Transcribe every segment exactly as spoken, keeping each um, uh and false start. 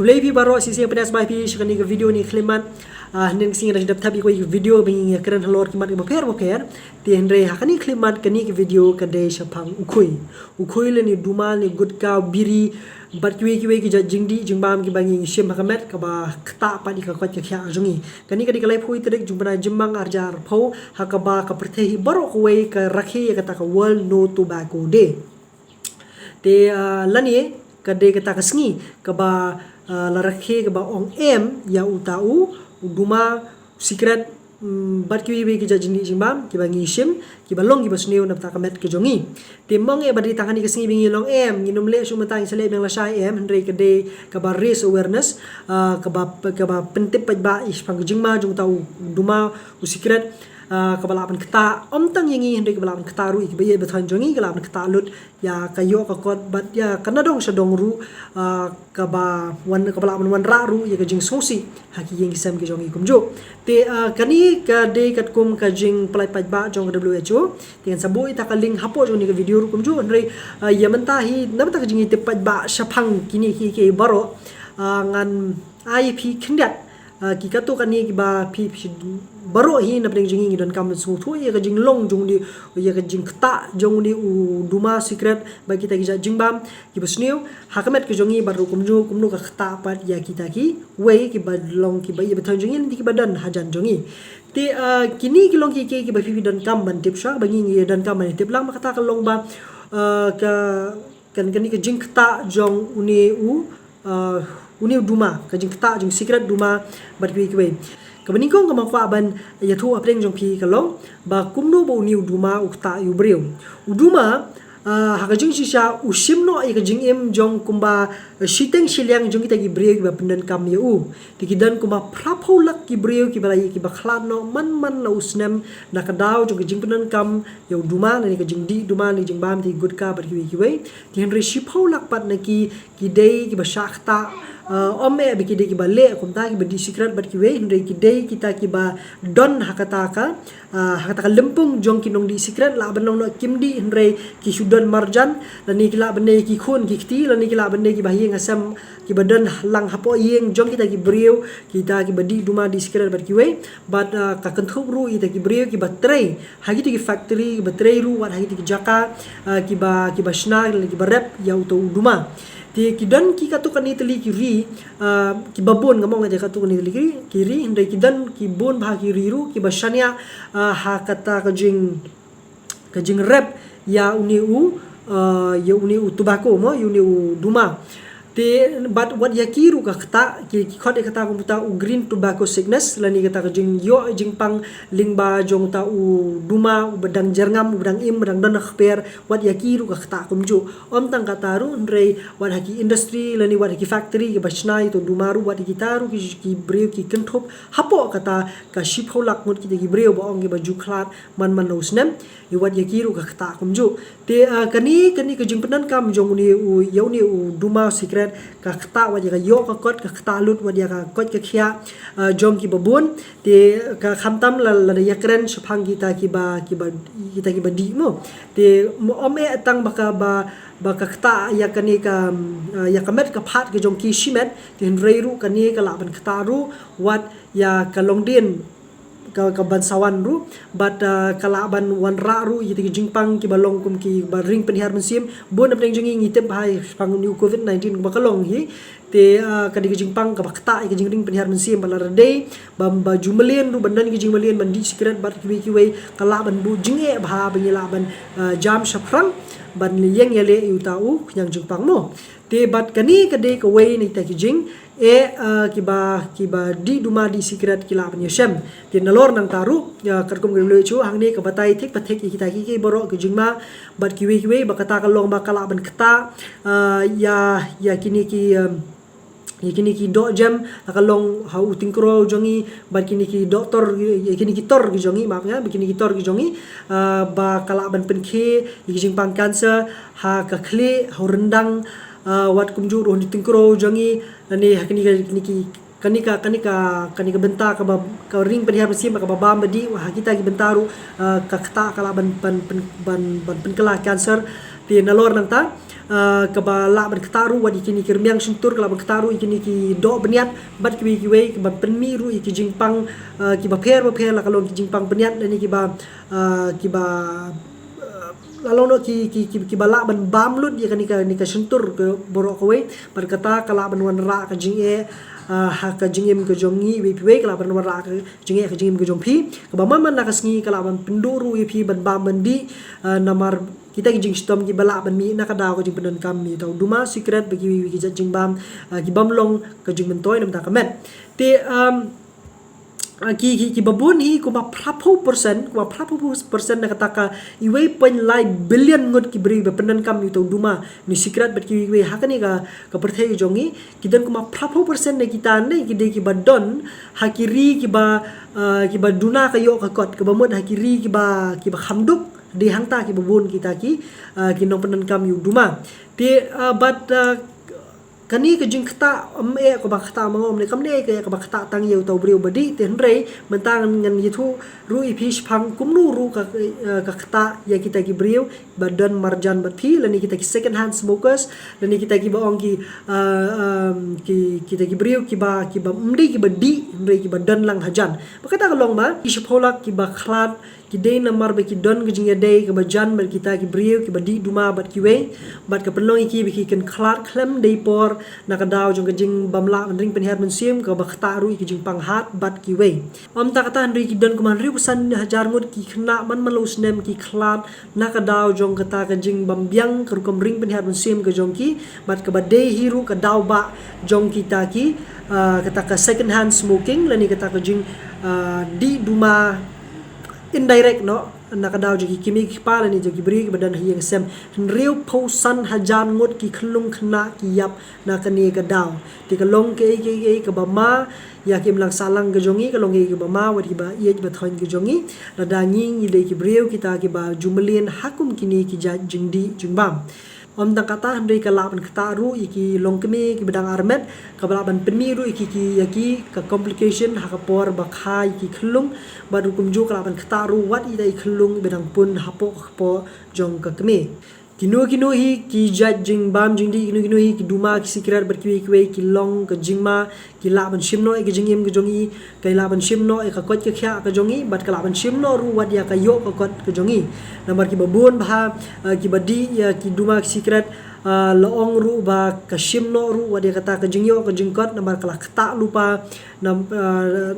Khublei phi baroh, shisien pdiang sngewbha phi sha kane ka video ne khyllipmat. Ah, hynnin ka sngi ngi dang dep thap ïa kawei ka video ba ngi ïakren halor ki mat kiba pher ba pher. Te hynrei ha kane khyllipmat kane ka video ka dei shaphang u khui. U khui lane duma lane gutka, biri bad kiwei kiwei ki jait jingdih jingbam kiba ngi shim ha ka met kaba ktah pat ïa ka koit ka khiah jong ngi. Kane ka dei ka laiphew tarik jong u bnai Jymmang arhajar arphew, ha kaba ka pyrthei hi baroh kawei ka rakhe ïa kata ka World No Tobacco Day. Te, ah, lane ka dei kata ka sngi kaba, ah, la rakhe kaba ong em ïa uta u, u duma, u sikret, mm, bad kiwei kiwei ki jait jingdih jingbam kiba ngi shim, kiba long kiba sniew na bynta ka met ka jong ngi. Te ym ong eh ba dei tang kane ka sngi ba ngi long em, ngin ym leh shuh mynta, ngin sa leh biang lashai em, hynrei ka dei kaba raise awareness, ah, kaba, kaba pyntip paidbah shaphang ka jingma jong uta u duma, u sikret, ah, kaba lah ban ktah ym tang ïa ngi hynrei kaba lah ban ktah ruh ïa kiba ïeit ba thoh jong ngi, ka lah ban ktah lut ïa ka ïoh ka kot bad ïa ka nadong shadong ruh, ah, kaba wan, kaba lah ban wanrah ruh ïa ka jingsngewsih ha ki ïing ki sem ki jong ngi kumjuh. Te, ah, kane ka dei katkum ka jingpyllait paidbah jong ka W H O. Te ngan sa buh ïa kata ka link hapoh jong kane ka video ruh kumjuh, hynrei, ah, ïa mynta hi na bynta ka jingïatip paidbah shaphang kine kiei kiei baroh, ah, ngan ai phi khyndiat, ah, ki katto katne kiba phi, phi baroh hi na pdeng jong ngi ngi donkam ban sngewthuh ïa ka jinglong jong une, ïa ka jingktah jong une u duma, sikret bad kita ki jait jingbam kiba sniew ha ka met ka jong ngi bad ruh kumjuh kumno ka ktah pat ïa kita kiwei kiba long kiba ïeit ba thoh jong ngi lane kiba don hajan jong ngi. Te, ah, kine ki long kiei kiei kiba phi, phi donkam ban tip shuwa, ba ngi, ngi donkam ban tip lang, ba kata ka long ba, ah, ka, kan, kane ka jingktah jong une u, ah, une u duma, ka jingktah jong sikret duma bad kiwei kiwei. Kaba nyngkong kaba nga kwah ban ïathuh hapdeng jong phi ka long ba kumno ba une u duma u ktah ïa u briew. U duma, ah, ha ka jingshisha u shim noh ïa ka jingim jong kumba, eh, shiteng shiliang jong kita ki briew kiba pyndonkam ïa u. Te ki don kumba phraphew lak ki briew kiba la ïa, kiba khlad noh man man la u snem na ka daw jong ka jingpyndonkam ïa u duma lane ka jingdih duma lane jingbam, te ki gutka bad kiwei kiwei. Te hynrei shiphew lak pat na ki, ki dei kiba shah ktah, ah, ym eh ba ki dei kiba leh kumta, kiba dih sikret bad kiwei, hynrei ki dei kita kiba don ha kata ka, ah, ha kata ka lympung jong ki nongdih sikret, lah ban long noh kim dih hynrei ki shu don marjan, lane ki lah ban dei ki khun ki kti, lane ki lah ban dei kiba ha ïing ha sem kiba don lang hapoh ïing jong kita ki briew, kita kiba dih duma dih sikret bad kiwei. Bad, ah, ka kynthup ruh ïa kita ki briew kiba trei ha kito ki factory, kiba trei ruh wat ha kito ki jaka, ah, kiba, kiba shna lane kiba rep ïa uto u duma. Te ki don ki katto katne tylli ki ri, ah, kiba bun, ngam ong ïa katto katne tylli ki ri, ki ri, hynrei ki don ki bun bha ki ri ruh kiba shaniah, ah, ha kata ka jing, ka jingrep ïa une u, ah, ïa une u tobacco mo, ïa une u duma. Te bad wat ïa ki ruh ka ktah, ki, ki khot ïa kata kumta u green tobacco sickness, lane kata ka jingïoh jingpang lyngba jong uta u duma uba dang jyrngam, uba dang im, uba dang don ha kper, wat ïa ki ruh ka ktah kumjuh. Ym tang kata ruh, hynrei wat ha ki industry lane wat ha ki factory kiba shna ïa uto u duma ruh, wat ïa kita ruh ki, ki briew ki kynthup hapoh kata ka shiphew lak ngut kita ki briew ba ong kiba ju khlad man man la u snem, ïa wat ïa ki ruh ka ktah kumjuh. Te, ah, kane, kane ka jingpyndonkam jong une u, ïa une u duma sikret ka ktah wat ïa ka ïoh ka kot, ka ktah lut wat ïa ka koit ka khiah, ah, jong kiba bun. Te ka khamtam la, lada ïakren shaphang kita kiba, kiba, kita kiba dih mo. Te mo, ym eh tang ba ka, ba, ba ka ktah ïa kane ka, ah, ïa ka met ka phad ka jong ki shimet, te hynrei ruh kane ka lah ban ktah ruh wat ïa ka longdien ka, ka ban sa wan ruh, bad, ah, ka lah ban wanrah ruh ïa kita ki jingpang kiba long kum kiba ring pynhiar mynsiem. Bun na pdeng jong ngi ngi tip bha shaphang une u covid nineteen kumba ka long hi. Te, ah, ka dei ka jingpang kaba ktah ïa ka jingring pynhiar mynsiem, bad lada dei ba, ba ju mlien ruh, ban don ka jingmlien, ban dih sikret bad kiwei kiwei, ka lah ban buh jingeh bha ba ngi lah ban, ah, jam shaphrang ban ïeng ïaleh ïa uta u khñiang jingpang mo. Te bad kane ka dei kawei na kita ki jing, eh, ah, kiba, kiba dih duma dih sikret ki lah ban ïashem. Te nalor nangta ruh, ah, katkum ka W H O hangne ka batai thik ba thik ïa kita kiei kiei baroh ki jingma bad kiwei kiwei, ba kata ka long ba ka lah ban ktah, ah, ïa, ïa kine ki, um, ïa kine ki doh jem, la ka long ha u tyngkrew jong ngi, bad kine ki doktor, ïa kine ki tor ki jong ngi, map nga, bad kine ki tor ki jong ngi, ah, ba ka lah ban pynkhie ïa ki jingpang cancer ha ka khlieh, ha u ryndang, ah, wat kumjuh ruh ha u tyngkrew jong ngi, lane ha kine ka, kine ki, kane ka, kane ka, kane ka bynta kaba, ka ring pynhiar mynsiem, kaba bam ba dih, ha kita ki bynta ruh, ah, ka ktah ka lah ban, ban, ban, ban, ban pynkylla cancer. Te nalor nangta, Uh, kaba lah ban ktah ruh wat ïa kine ki rmiang shyntur, ka lah ban ktah ruh ïa kine ki doh bniat bad kiwei kiwei, kaba pynmih ruh ïa ki jingpang uh, kiba pher ba pher, la ka long ki jingpang bniat lane kiba uh, kiba uh, la long noh ki, ki, ki, kiba lah ban bam lut ïa kane ka, kane ka shyntur ka baroh kawei. Bad kata ka lah ban wanrah ka jingeh uh, ha ka jingim ka jong ngi iwei pa iwei, ka lah ban wanrah ka jingeh ka jingim ka jong phi. Kaba man man la ka sngi ka lah ban pynduh ruh ïa phi ban bam ban dih uh, namar kita ki jingshitom kiba lah ban mih na ka daw ka jingpyndonkam ïa uta u duma, sikret bad kiwei kiwei ki jait jingbam uh, ki bym long ka jingmyntoi na ka bynta ka met. Te um, uh, ki, ki, kiba bun hi kumba phra phew percent, kumba phra phew percent na kata ka wei point lai billion ngut ki briew ba pyndonkam ïa uta u duma ne sikret bad kiwei kiwei ha kane ka, ka pyrthei ka jong ngi. Ki don kumba phra phew percent na kita ne ki dei kiba don ha ki ri kiba uh, kiba duna ka ïoh ka kot, kaba mut ha ki ri kiba, kiba kham duk. Dei hangta kiba bun kita ki uh, ki nongpyndonkam ïa u duma. Te uh, bad uh, kane ka jingktah, ym eh kaba ktah ma nga, ym eh, kam dei ka, kaba ktah tang ïa uta u briew ba dih. Te hynrei mynta ngan, ngan ïathuh ruh ïa phi shaphang kumno ruh ka, uh, ka ktah ïa kita ki briew ba don marjan bad phi, lane kita ki second hand smokers, lane kita kiba ong ki uh, um, ki, kita ki briew kiba, kiba ym dei kiba dih hynrei kiba don lang hajan. Ba kata ka long ba ki shiphew lak kiba khlad ki dei namar ba ki don ka jingïadei kaba jan bad kita ki briew kiba dih duma bad kiwei. Bad ka pynlong ïa ki ba ki khlad khlem dei por na ka daw jong ka jingbym lah ban ring pynhiar mynsiem, kaba ktah ruh ïa ki jingpang hat bad kiwei. Ym tang kata hynrei ki don kumba hynriew phew san hajar ngut ki khynnah man man la u snem ki khlad na ka daw jong kata ka jingbym biang ka rukom ring pynhiar mynsiem ka jong ki. Bad kaba dei hi ruh ka daw ba jong kita ki uh, kata ka second hand smoking lane kata ka jing uh, dih duma indirect noh na ka daw jong ki kmie ki kpa lane jong ki briew kiba don ha ïing sem. Hynriew phew san hajar ngut ki khyllung khynnah ki ïap na kane ka daw. Te ka long kaei kaei kaba ma ïa ki imlang sahlang ka jong ngi, ka long kaei kaba ma wat kiba ïeit ba thoiñ ka jong ngi. Lada ngi, ngi dei ki briew kita kiba ju mlien ha kum kine ki jait jingdih jingbam. Ym tang kata hynrei ka lah ban ktah ruh ïa ki longkmie kiba dang armet, kaba lah ban pynmih ruh ïa ki, ki, ïa ki ka complication ha ka por ba kha ïa ki khyllung. Bad ruh kumjuh ka lah ban ktah ruh wat ïa ki khyllung ba dang pun hapoh ka kpoh jong ka kmie. Kino kino hi ki jait jingbam jingdih, kino kino hi ki duma, ki sikret bad kiwei kiwei ki long ka jingma, ki lah ban shim noh ïa ka jingim ka jong i, ki lah ban shim noh ïa ka koit ka khiah ka jong i, bad ka lah ban shim noh ruh wat ïa ka ïoh ka kot ka jong i. Namar kiba bun bha uh, kiba dih ïa ki duma ki sikret uh, la ong ruh ba ka shim noh ruh wat ïa kata ka jingïoh ka jingkot, namar ka la ktah lypa. Nam uh,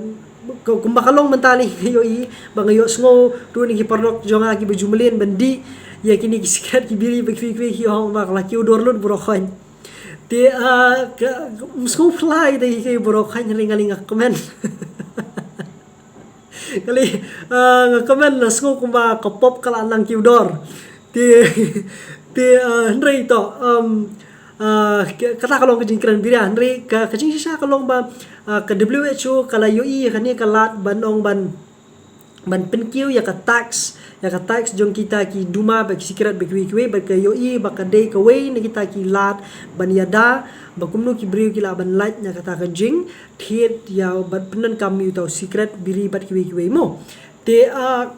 kumba ka long mynta ne nga ïohi ba nga ïohsngew ruh na ki paralok jong nga kiba ju mlien ban dih ïa kine ki sikret ki biri ba kiwei kiwei ki ong ba ka la kiew dor lut baroh khoit. Te uh, ka, ka, ym sngew phylla ïa kita ki baroh khoit, hynrei nga lei nga kmen. Nga lei uh, nga kmen, la sngew kumba ka pop ka la nang kiew dor. Te, te uh, hynrei to um, uh, kata ka long ka jingkren biria, hynrei ka, ka jingshisha ka long ba uh, ka W H O ka la ïohi ïa kane ka lad ban ong ban ban pynkiew ïa ka tax, ïa ka tax jong kita ki duma bad ki sikret bad kiwei kiwei, bad ka ïohi ba ka dei kawei na kita ki lad ban ïada ba kumno ki briew ki lah ban lait na kata ka jingthied ïa bad pyndonkam ïa uta u sikret biri bad kiwei kiwei mo. Te uh,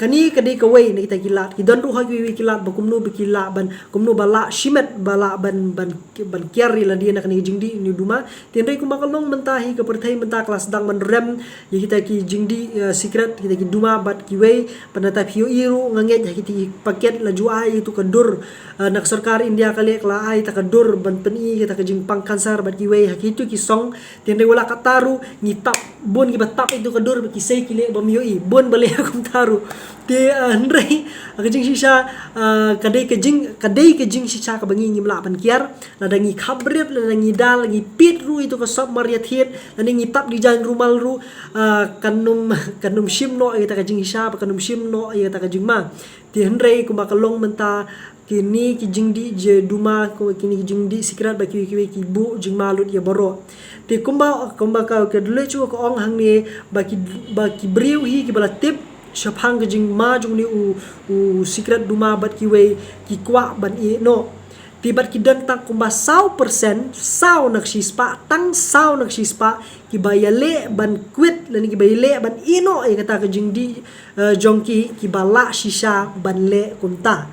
kane ka dei kawei na kita ki lad, ki don ruh ha kiwei kiwei ki lad ba kumno ba ki lah ban, kumno ba lah shimet ba lah ban, ban ban kiar ïa lade na kane ka jingdih ne u duma. Te hynrei kumba ka long mynta hi ka pyrthei mynta ka la sdang ban rem ïa kita ki jingdih uh, sikret, kita ki duma bad kiwei. Bad nangta phi ïohi ruh nga ngeit ha kita ki paket la ju ai ïa tu ka dur uh, na ka sorkar India ka leh ka la ai ta ka dur ban pyni kita ka jingpang kansar bad kiwei ha kitu ki song. Te hynrei wat la kata ruh ngi tap, bun kiba tap ïa tu ka dur ba ki sei ki leh bym ïohi, bun ba leh kumta ruh. Te uh, hynrei ka jingshisha uh, ka dei ka jing, ka dei ka jingshisha kaba ngi ngim lah ban kiar. Lada ngi khapbrip, lada ngi dal, ngi pit ruh ïa tu ka sop mar ïathied, lada ngi tap design rumal ruh uh, kan ym, kan ym shim noh ïa kata ka jingshisha, ba kan ym shim noh ïa kata ka jingma. Te hynrei kumba ka long mynta kine ki jingdih je duma, kine ki jingdih sikret bad kiwei kiwei ki buh jingma lut ïa baroh. Te kumba, kumba ka, ka W H O ka ong hangne ba ki, ba ki briew hi kiba la tip shaphang ka jingma jong une u, u sikret duma bad kiwei ki kwah ban ïeh noh. Te bad ki don tang kumba saw percent, saw na ka shispah, tang saw na ka shispah kiba ïaleh ban quit lane kiba ïaleh ban ïeh noh ïa kata ka jingdih uh, jong ki, kiba lah shisha ban leh kumta.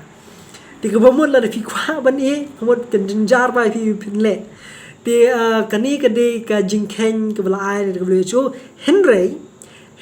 Te kaba mut lada phi kwah ban ïeh, ka mut kan jynjar bha ïa phi phin leh. Te, ah, kane ka dei ka jingkheiñ kaba la ai na ka W H O. Hynrei,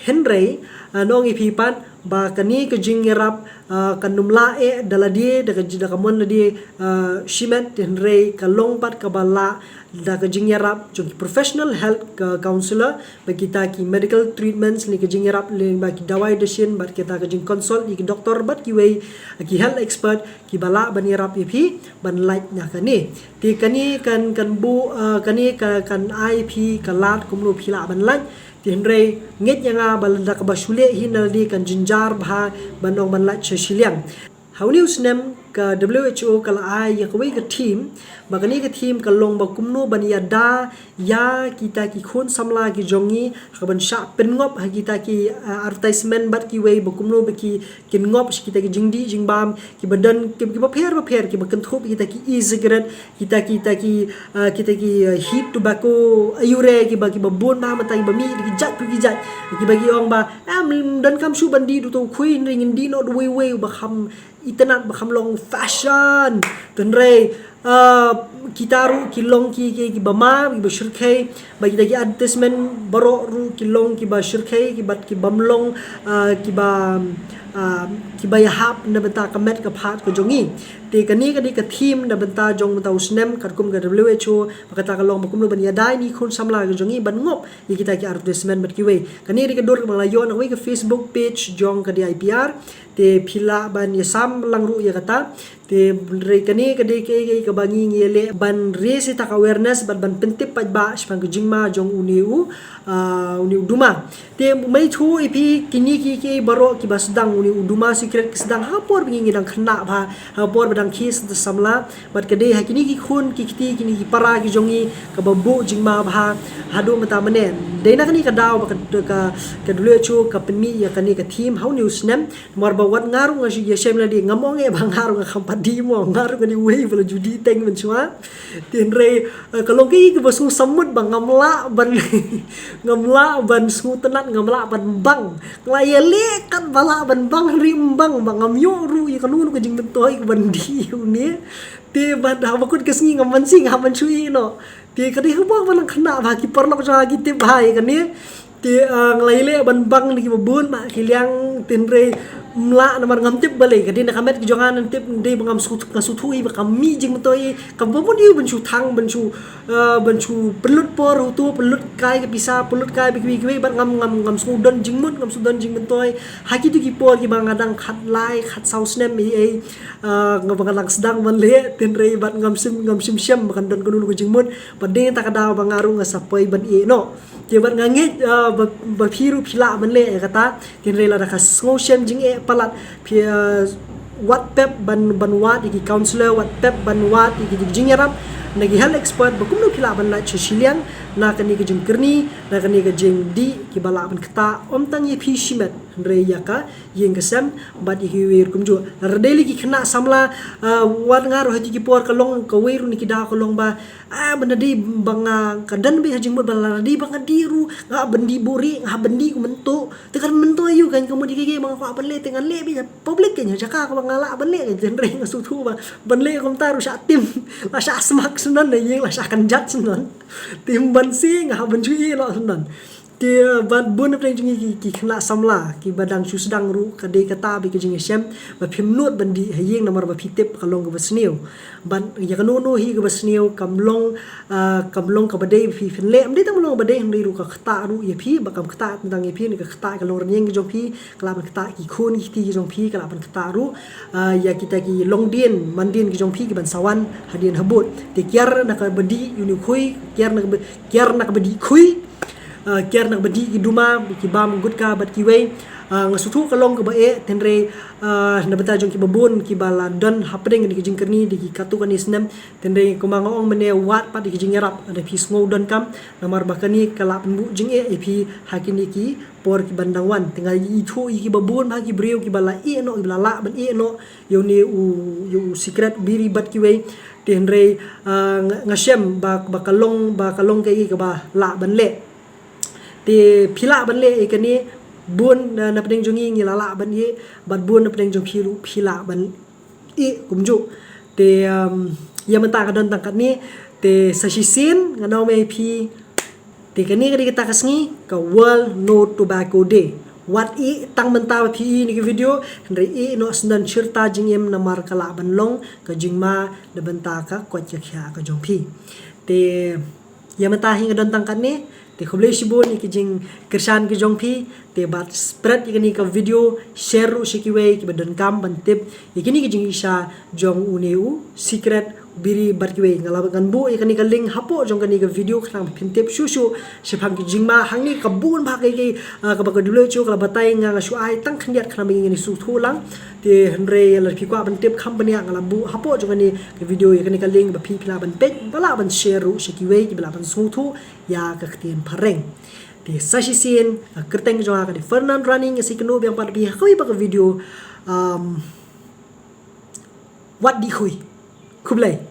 hynrei, ah, nga ong ïa phi pat ba kane ka jingïarap, ah, kan ym lah eh da lade, da ka, da ka mon lade, ah, shimet, hynrei ka long pat kaba lah da ka jingïarap jong ki professional health, ah, counselor, bad kita ki medical treatments, ne ka jingïarap lyngba ki dawai dashin, bad kita ka jingconsult ïa ki doktor bad kiwei, ah, ki health expert kiba lah ban ïarap ïa phi ban lait na kane. Te kane kan, kan buh, ah, kane ka, kan ai phi ka lad kumno phi lah ban lait. Te hynrei ngeit ïa nga ba lada kaba shu leh hi na lade kan jynjar bha ban ong ban lait sha shiliang. Ha une u snem ka W H O ka la ai ïa kawei ka theme, ba kane ka theme ka long ba kumno ban ïada ïa kita ki khun samla ki jong ngi, ha kaban shah pynngop ha kita ki, ah, advertisement bad kiwei, ba kumno ba ki, kin ngop sha kita ki jingdih jingbam kiba don, ki, kiba pher bapher, kiba kynthup kita ki e-cigarette, kita, kita ki, ah, kita ki, ah, heat tobacco, aiu re, kiba, kiba bun bha mynta, kiba mih da ki jait pa ki jait, kiba ki ong ba, em, donkam shuh ban dih da uto u khui, hynrei ngin dih noh da uwei uwei uba kham itynnad, ba kham long fashion. Te hynrei, ah, kita ruh ki long ki, ki, kiba ma, kiba shyrkhei, ba kita ki advertisement baroh ruh ki long kiba shyrkhei, kiba, kibym long, ah, kiba, ah, kiba ïahap na bynta ka met ka phad ka jong ngi. Te kane ka dei ka theme na bynta jong mynta u snem, katkum ka W H O, ba kata ka long ba kumno ban ïada ïa ki khun samla ka jong ngi ban ngop ïa kita ki advertisement bad kiwei. Kane dei ka dur kaba nga la ïoh na kawei ka Facebook page jong ka D I P R. Te phi lah ban ïasam lang ruh ïa kata. Te hynrei kane ka dei kaei kaei kaba ngi ngi ïaleh ban raise ïa kata ka awareness bad ban pyntip paidbah shaphang ka jingma jong une u, ah, une u duma. Te mei thu ïa phi, kine ki, ki baroh kiba sdang, une u duma sikret ki sdang ha por ba ngi ngi dang khynnah bha, ha por ba dang khie samla. Bad ka dei ha kine ki khun ki kti, kine ki para ki jong ngi kaba buh jingma bha haduh mynta mynne. Dei na kane ka daw ba ka, ka, ka W H O ka pynmih ïa kane ka theme ha une u snem. Namar ba wat nga ruh nga shu ïashem lade, ngam ong eh ba nga ruh nga kham pat dih mo, nga ruh nga dei uwei ba la ju dih teng mynshuwa. Te hynrei, eh, ka long kaei kaba sngewsammut ba ngam lah ban, ngam lah ban sngewtynnad, ngam lah ban bang. Nga la ïaleh katba lah ban bang hynrei ym bang, ba ngam ïoh ruh ïa kano kano ka jingmyntoi ban dih ïa une. Te bad haba kut ka sngi ngam mynsiem, ngam mynshuwa ïeh noh. Te ka dei haba nga dang khynnah bha, ki paralok jong nga ki tip bha ïa kane. Te, ah, nga la ïaleh ban bang da kiba bun bha ki liang, te hynrei ym lah namar ngam tip balei, ka dei na ka met ki jong nga, ngam tip, dei ba ngam sngewthuh, ngam sngewthuh ïa ba kam mih jingmyntoi, kaba bun ïa u ban shu thang, ban shu, ah, ban shu pynlut por ha uto, pynlut kai ka pisa, pynlut kai ba kiwei kiwei, bad ngam, ngam, ngam sngewdon jingmut, ngam sngewdon jingmyntoi ha kito ki por kiba nga dang khatlai khatsaw snem ïa, ïa, ah, nga ba nga dang sdang ban leh, te hynrei bad ngam shym, ngam shym shem ba kan don kano kano ka jingmut, bad dei na kata ka daw ba nga ruh nga sa poi ban ïeh noh. Te bad nga ngeit, ah, ba, ba phi ruh phi lah ban leh ïa kata. Te hynrei lada ka sngewshem jingeh palat, phi, ah, wat pep ban, ban wad ïa ki counsellor, wat pep ban wad ïa ki jingïarap na ki health expert ba kumno phi lah ban lait sha shiliang na kane ka jingkyrni, na kane ka jingdih kiba lah ban ktah ym tang ïa phi shimet, hynrei ïa ka ïing ka sem bad ïa kiwei ruh kumjuh. Lada dei la ki khynnah samla, ah, wat nga ruh ha kito ki por ka long, kawei ruh na ki daw ka long ba, ah, ba lada dei ba nga, ka don beit ha jingmut ba lada dei ba nga dih ruh, nga hap ban dih buhrieh, nga hap ban dih kumto. Te kan myntoi ïa u, kan ka mut ïa kiei kiei ba nga kwah ban leh, te ngan leh beit ha public, kan ha jaka kaba nga lah ban leh, kan, hynrei nga sngewthuh ba ban leh kumta ruh shah tim, la shah smak shen don, na ïing la shah kynjat shen don. Te ym ban sngewthuh, nga hap ban shu ïeh noh shen don. Te bad bun na pdeng jong ngi ki, ki khynnah samla kiba dang shu sdang ruh, ka dei kata beit ka jingïashem ba phim nud ban dih ha ïing namar ba phi tip ka long kaba sniew. Bad ïa kano kano hi kaba sniew kam long, ah, kam long kaba dei ba phi phin leh, ym dei tang ba long kaba dei, hynrei ruh ka ktah ruh ïa phi, ba kam ktah tang ïa phi, ne ka ktah ïa ka longrynieng ka jong phi, ka lah ban ktah ïa ki khun ki kti ki jong phi, ka lah ban ktah ruh, ah, ïa kita ki longdien mandien ki jong phi kiban sa wan hadien habud. Te kiar na kaba dih ïa une u khui, kiar na kaba, kiar na kaba dih khui, ah, kiar na kaba dih ki duma, ki bam gutka bad kiwei. Ah, nga sngewthuh ka long kaba eh, te hynrei, ah, na bynta jong kiba bun kiba la don hapdeng kane ka jingkyrni da ki katto katne snem, te hynrei kumba nga ong mynne, wad pat ïa ki jingïarap lada phi sngew donkam, namar ba kane ka lah pynbuh jingeh ïa phi ha kine ki por kiban dang wan. Te nga ithuh ïa kiba bun bha ki briew kiba la ïeh noh, kiba la lah ban ïeh noh ïa une u, ïa u sikret, biri bad kiwei. Te hynrei, ah, nga, nga shem ba, ba ka long, ba ka long kaei kaei kaba lah ban leh. Te phi lah ban leh ïa kane, bun na, na pdeng jong ngi ngi la lah ban ïeh, bad bun na pdeng jong phi ruh phi lah ban, ih kumjuh. Te ïa mynta ka don tang katne. Te sa shisien nga ong ïa phi, te kane ka dei kata ka sngi ka World No Tobacco Day. Wat ih tang mynta ba phi ïohi ïa kane ka video, hynrei ih noh sngewdon shirta jingim namar ka lah ban long ka jingma na bynta ka koit ka khiah ka jong phi. Te ïa mynta hi nga don tang katne. Te khublei shibun ïa ki jingkyrshan ki jong phi. Te bad spread ïa kane ka video, share ruh sha kiwei kiba donkam ban tip ïa kine ki jingisha jong une u cigarette, biri bad kiwei. Nga la ngan buh ïa kane ka link hapoh jong kane ka video khnang ba phin tip shuh shuh shaphang ki jingma hangne ka bun bha kaei kaei kaba ka W H O ka la batai, nga nga shu ai tang khyndiat khnang ba ngin ïa sngewthuh lang. Te hynrei lada phi kwah ban tip kham bniah, nga la buh hapoh jong kane ka video ïa kane ka link ba phi phi lah ban peit, ba lah ban share ruh sha kiwei kiba lah ban sngewthuh ïa ka ktien phareng. Te sa shisien, ka kyrteng jong nga ka dei Fernand Rani, nga sa ïakynduh biang pat ïa phi ha kawei pat ka video. Wat dih khublei.